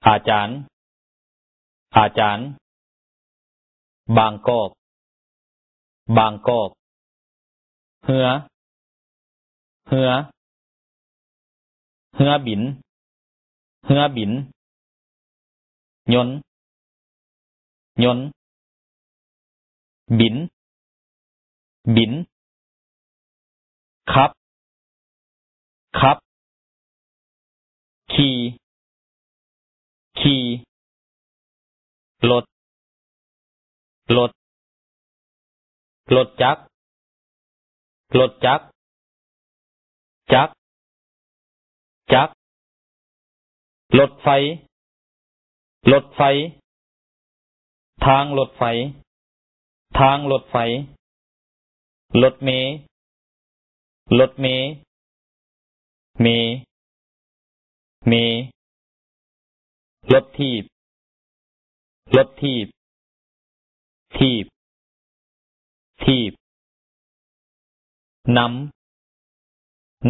ອາຈານ ອາຈານ. ບາງກອກ ບາງກອກ. ເຮືອ ເຮືອ ເຮືອບິນ ເຮືອບິນ. ຍົນ ຍົນ ບິນ ບິນ. ຂັບ ຂັບ ຂີ່ ຂີ່. ລົດ ລົດ ລົດຈັກ ລົດຈັກ ຈັກ ຈັກ. ລົດໄຟ ລົດໄຟ ທາງລົດໄຟ ທາງລົດໄຟ. ລົດເມ ລົດເມ ເມ ເມ. ລົດຖີບ ລົດຖີບ ຖີບ ຖີບ. ນຳ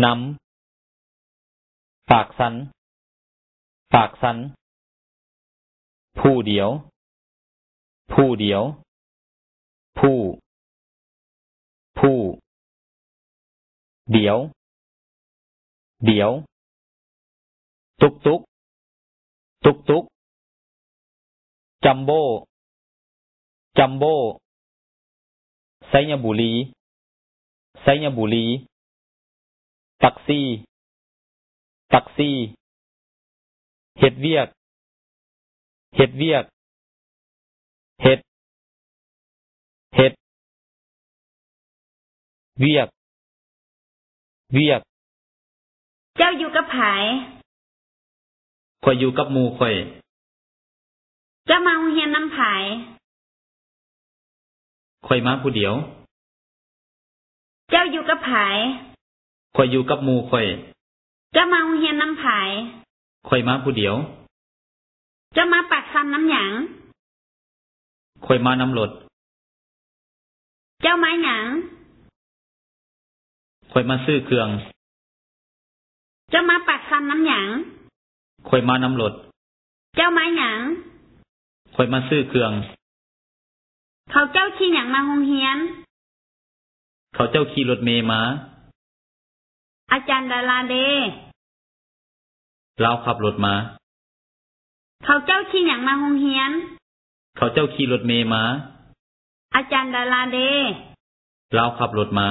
ນຳ ປາກຊັນ ປາກຊັນ. ຜູ້ດຽວ ຜູ້ດຽວ ຜູ້ ຜູ້ ດຽວ ດຽວ. ຕຸກຕຸກ ຕຸກຕຸກ ຈຳໂບ້ ຈຳໂບ້ ໄຊຍະບູລີ ໄຊຍະບູລີ. ຕັກຊີ ຕັກຊີ ເຮັດວຽກ ເຮັດວຽກ ເຮັດ ເຮັດ ວຽກ ວຽກ. ເຈົ້າຢູ່ກັບໃຜ? ຂ້ອຍຢູ່ກັບໝູ່ຂ້ອຍ. ເຈົ້າມາໂຮງຮຽນນຳໃຜ? ຂ້ອຍມາຜູ້ດຽວ. ເຈົ້າຢູ່ກັບໃຜ? ຂ້ອຍຢູ່ກັບໝູ່ຂ້ອຍ. ເຈົ້າມາໂຮງຮຽນນຳໃຜ? ຂ້ອຍມາຜູ້ດຽວ. ເຈົ້າມາປາກຊັນນຳຫຍັງ? ຂ້ອຍມານຳລົດ. ເຈົ້າມາຫຍັງ? ຂ້ອຍມາຊື້ເຄື່ອງ. ເຈົ້າມາປາກຊັນນຳຫຍັງ? ຂ້ອຍມານຳລົດ. ເຈົ້າມາຫຍັງ? ຂ້ອຍມາຊື້ເຄື່ອງ. ເຂົາເຈົ້າຂີ່ຫຍັງມາໂຮງຮຽນ? ເຂົາເຈົ້າຂີ່ລົດເມມາ. ອາຈານດາລາເດ? ລາວຂັບລົດມາ. ເຂົາເຈົ້າຂີ່ຫຍັງມາໂຮງຮຽນ? ເຂົາເຈົ້າຂີ່ລົດເມມາ. ອາຈານດາລາເດ? ລາວຂັບລົດມາ.